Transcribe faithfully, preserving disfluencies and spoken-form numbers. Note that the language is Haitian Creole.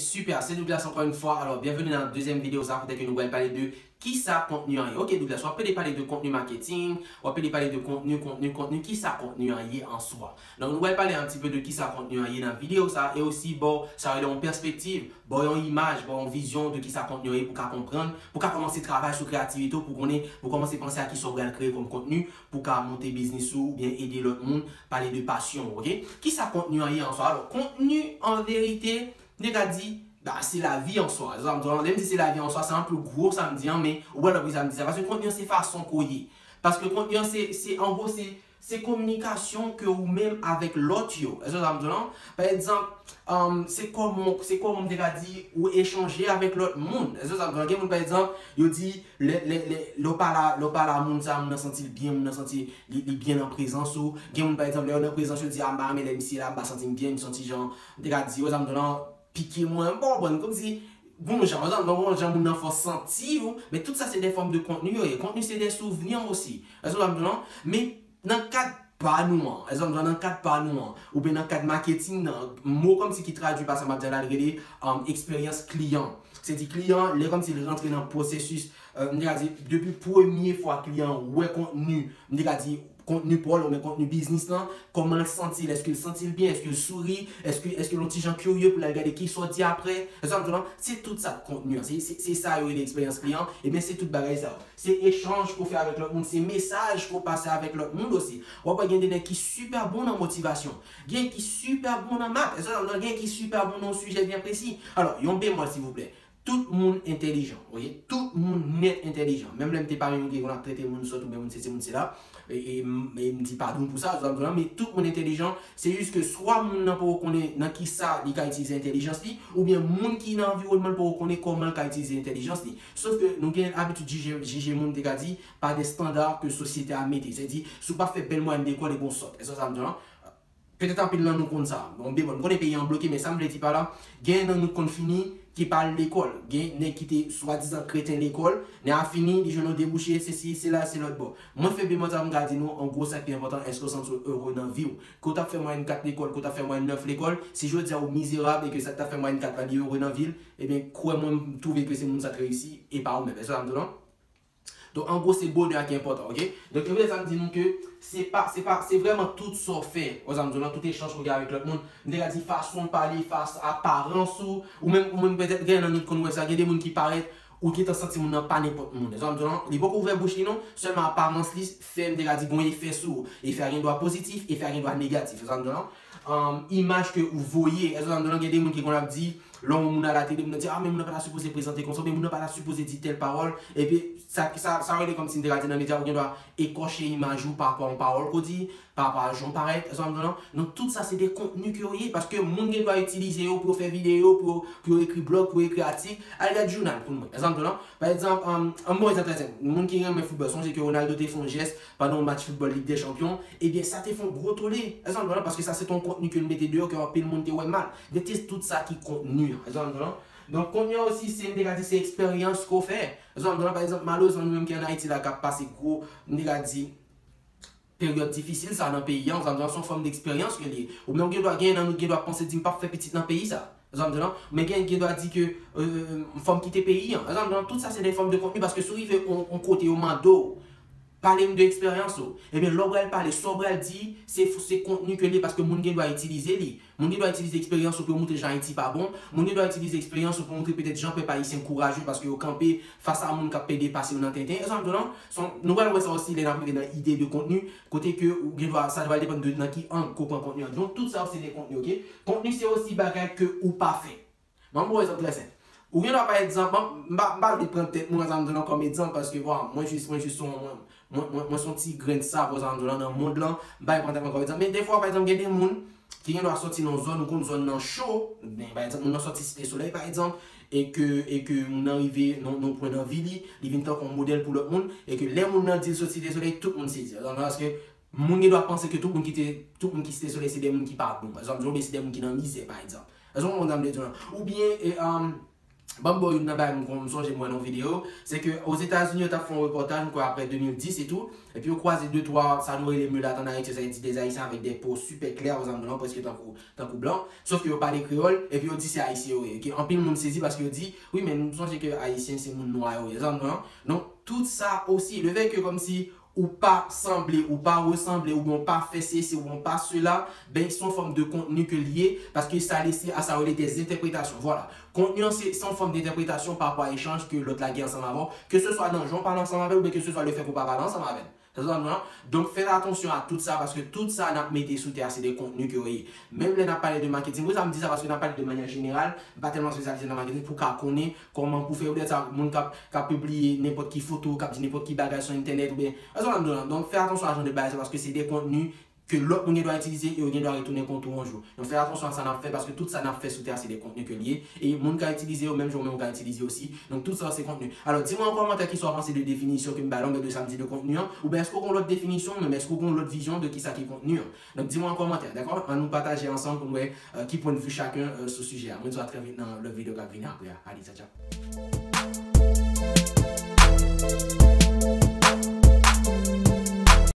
Super, se Douglas ankò yon fwa. Alò, byenveni nan dezyèm videyo sa, kote ke nou pral pale de kisa kontni an ye. Ok, Douglas, w ap pede pale de kontni maketing, w ap pede pale de kontni, kontni, kontni. Kisa kontni an ye an swa? Donk, nou pral pale yon ti pe de kisa kontni an ye nan videyo sa, e osi, bon, sa rele yon pèspektiv, bon, yon imaj, bon, yon vizyon de kisa kontni an ye pou ka konprann, pou ka kòmanse travay sou kreyativite w, pou konnen, pou kòmanse panse a kisa w pral kreye kòm kontni, pou ka monte biznis ou, oubyen ede lòt moun, pale de pasyon, ok? Kisa kontni an ye an swa? Alò, kontni, an verite, m te ka di, ba, se lavi an swa. Sa m di, lè m di se lavi an swa, se an pli gwo sa m di an, men ou wè lòt sa m di sa. Paske kontni an se fason ke w ye. Paske kontni an se, se, an gwo, se, se kominikasyon ke ou menm avèk lòt yo. Èske sa m di lan? Pa egzanp, um, se kòman, se kòman m te ka di, ou echanje avèk lòt moun. Èske sa m di lan? Gen moun, pa egzanp, yo di, lè, lè, lè, lè w pale a, lè w pale a moun sa, moun nan santi l byen, moun nan santi li, li byen nan prezans ou. Gen moun, pa egzanp, lè yo nan prezans yo, di, a, m pa renmen lè misye la, m pa santi m byen, m santi jan, m te ka di, èske sa m di lan, pike mwen, m pa konprann, kòmsi, gon jan, pa egzanp, gon jan moun nan fè w santi w, men tout sa se de fòm de kontni yo ye. Kontni se de souvni osi. Èske w konprann? Men nan kad pa nou an, èske w konprann? Nan kad pa nou an, oubyen nan kad maketing nan, mo kòmsi ki tradui pa sa m ap di la, l rele, um, eksperyans kliyan. Se di kliyan, lè kòmsi l rantre nan pwosesis, euh, m te ka di, depi premye fwa kliyan an wè kontni, m te ka di, kontni pa w la, oubyen kontni biznis lan, kòman l santi l, èske l santi l byen, èske l souri, èske, èske l yon ti jan kirye pou l al gade kisa w di apre. Èske w konprann? Se tout sa k kontni an. Se, se, se sa yo rele eksperyans kliyan. Ebyen, se tout bagay sa yo. Se echanj ke w fè avèk lòt moun, se mesaj ke w pase avèk lòt moun osi. W ap wè gen de nèg ki sipè bon nan motivasyon, gen ki sipè bon nan mat, èske w konprann? Gen ki sipè bon nan yon sijè byen presi. Alò, yon bemòl, silvouplè. Tout moun entèlijan, ok? Tout moun nèt entèlijan. Menm lè m te pami moun ki konn ap trete moun sòt oubyen moun sesi, moun sela, e, e, m- e m di padon pou sa, sa m di la, men tout moun entèlijan. Se jis ke swa moun nan poko konnen nan kisa li ka itilize entèlijans li, oubyen moun ki nan anviwònman l poko konnen kòman l ka itilize entèlijans li. Sof ke nou gen abitid jije, jije moun, m te ka di, pa de estanda ke sosyete a mete. Sèdi, si w pa fè bèl mwayèn lekòl, e bon sòt. Èske sa m di la? Petèt anpil nan nou konn sa. Bon, bemòl, m konnen peyi an bloke, men sa m vle di pa la, gen nan nou k konn fini ki pa al lekòl. Gen nèg ki te swadizan kreten lekòl, nèg a fini, li jwenn yon debouche, sesi, sela, se lòt bò. Mwen fè bemòl sa pou m ka di nou, an gwo, sa k pi enpòtan, èske w santi w ere nan vi w? Ke w t ap fè mwayèn kat lekòl, ke w t ap fè mwayèn nèf lekòl, si jodi a ou mizerab e ke sa k t ap fè mwayèn kat la, li ere nan vi l, ebyen, kwè mwen, m twouve ke se moun sa k reyisi, e pa ou menm. Èske sa m di w la? Donk, an gwo, se bonè a ki enpòtan, ok? Donk, e vle sa m di nou ke se pa, se pa, se vrèman tout sa w fè, ou sa m di w lan, tout echanj ke w gen avèk lòt moun. M te ka di fason w pale, fas, aparans ou, ou menm, ou menm petèt gen nan nou konn wè sa, gen de moun ki parèt, ou gentan santi moun nan pa nenpòt moun. Ou sa m di w lan, li poko ouvè bouch li non, sèlman aparans li fè, m te ka di, gon efè sou ou. Efè a gen dwa pozitif, efè a gen dwa negatif, ou sa m di w lan. Um, imaj ke ou voye, ou sa m di w lan, gen de moun ki konn ap di, lè yon moun alatele, moun nan di, a, men moun nan pa ta sipoze prezante konsa, men moun nan pa ta sipoze di tèl pawòl. Epi, sa, sa, sa rele kòmsi m te ka di nan medya, ou gen dwa ekòche imaj ou pa rapò a yon pawòl ke w di, pa rapò a jan w parèt, èske w konprann? Donk, tout sa se de kontni ke yo ye, paske moun gen dwa itilize yo pou yo fè videyo, pou yo, pou yo ekri blòg, pou yo ekri atik. Al gad jounal pou nou, èske w konprann? Pa egzanp, um, an bon egzanp trè senp, moun ki renmen foutbòl, sonje ke Ronaldo te fè yon jès pandan yon match foutbòl Lig dè Chanpyon, ebyen, sa te fè yon gwo tole, èske w konprann? Paske sa se te yon kontni ke l mete deyò, ke anpil moun te wè mal. Men se tout sa ki kontni an. Èske w konprann? Donk, kontni an osi, se, m te ka di, se eksperyans ke w fè. Èske w konprann? Pa egzanp, malerezman, nou menm ki ann Ayiti la, k ap pase gwo, m te ka di, peryòd difisil sa nan peyi an, èske w konprann? Se yon fòm deksperyans ke l ye. Oubyen ou gen dwa, gen nan nou gen dwa panse di, m p ap fè pitit nan peyi sa. Èske w konprann? Men gen, gen dwa di ke, euh, fò m kite peyi an. Èske w konprann? Tout sa se de fòm de kontni, paske si w rive yon, yon kote, yo mande w, pale m de eksperyans ou. Ebyen, lè w pral pale, sa w pral di, se, se kontni ke l ye, paske moun gen dwa itilize li. Moun gen dwa itilize eksperyans ou pou yo montre jan Ayiti pa bon. Moun gen dwa itilize eksperyans ou pou montre petèt jan pèp ayisyen kouraje paske yo kanpe fas a moun k ap pede pase yo nan tenten. Èske w konprann? Son, nou pral wè sa osi lè n ap rive nan ide de kontni, kote ke ou gen dwa, sa pral depann de nan ki ang ke w pran kontni an. Donk, tout sa yo se de kontni, ok? Kontni se osi bagay ke ou pa fè. Ban m ba w egzanp trè senp. Ou gen dwa, pa egzanp, m pa, m pa vle pran tèt moun, sa m di w lan, kòm egzanp, paske, bon, mwen jis, mwen jis son, mwen, mwen, mwen, mwen son ti grenn sav, sa m di w lan, nan mond lan, m pa vle pran tèt mwen kòm egzanp. Men defwa, pa egzanp, gen de moun ki gen dwa sòti nan zòn, ou konn zòn nan cho, men, pa egzanp, moun nan sòti Site Solèy, pa egzanp, e ke, e ke moun nan rive nan, nan pwen nan vi li, li vin tankou yon modèl pou lòt moun, e ke lè moun nan di l sòti Site Solèy, tout moun sezi. Paske moun gen dwa panse ke tout moun ki te, tout moun ki Site Solèy se de moun ki pa bon. Èske w konprann? Oubyen se de moun ki nan mizè, pa egzanp. Èske w konprann sa m vle di w lan? Oubyen, e, um, Ban m ba w youn nan bagay m, m sonje m wè nan yon videyo, se ke Ozetazini, yo t ap fè yon repòtaj, m kwè, aprè de mil dis e tou, epi yo kwaze de twa, sa nou rele mulat an Ayiti, sa vle di des Haïtiens avec des peaux super claires, ou sa m di w lan, prèske tankou, tankou blan, sof ke yo pale kreyòl, epi yo di se Ayisyen yo ye. Ke anpil moun sezi paske yo di, wi, men nou sonje ke Ayisyen se moun nwa yo ye, ou sa m di w lan. Donk, tout sa osi, le fait que kòmsi ou pa sanble, ou pa resanble, oubyen ou pa fè sesi, oubyen ou pa sela, ben, se yon fòm de kontni ke l ye, paske sa lese a sa rele des interprétations. Vwala. Kontni an, se, se yon fòm de entèpretasyon pa rapò a echanj ke lòt la gen ansanm avè w, ke se swa nan jan w pale ansanm avè l, oubyen ke se swa le fè ke w pa pale ansanm avè l. Sa sa non? Donk, fè atansyon a tout sa, paske tout sa n ap mete sou tè a, se de kontni ke yo ye. Menm lè n ap pale de maketing, poukisa m di sa, paske n ap pale de manyè jeneral, m pa tèlman espesyalize nan maketing, pou w ka konnen kòman pou fè, oubyen sa, moun k ap, k ap pibliye nenpòt ki foto, k ap di nenpòt ki bagay sou entènèt, oubyen, sa sa non? Donk, fè atansyon a jan de bagay sa, paske se de kontni ke lòt moun gen dwa itilize e yo gen dwa retounen kont ou yon jou. Donk, fè atansyon a sa n ap fè, paske tout sa n ap fè sou tè a, se de kontni ke l ye. E moun ka itilize yo, menm jan ou menm ou ka itilize osi. Donk, tout sa se kontni. Alò, di mwen an kòmantè kisa w panse de definisyon ke m bay la, oubyen de sa m di de kontni an, oubyen èske w gen yon lòt definisyon, menm èske w gen yon lòt vizyon de kisa ki kontni an. Donk, di mwen an kòmantè, dakò? Ann nou pataje ansanm pou n wè, euh, ki pwennvi chaken, euh, sou sijè a. Mwen di w a trè vit nan lòt videyo k ap vini aprè a. Ale, tcha tcha.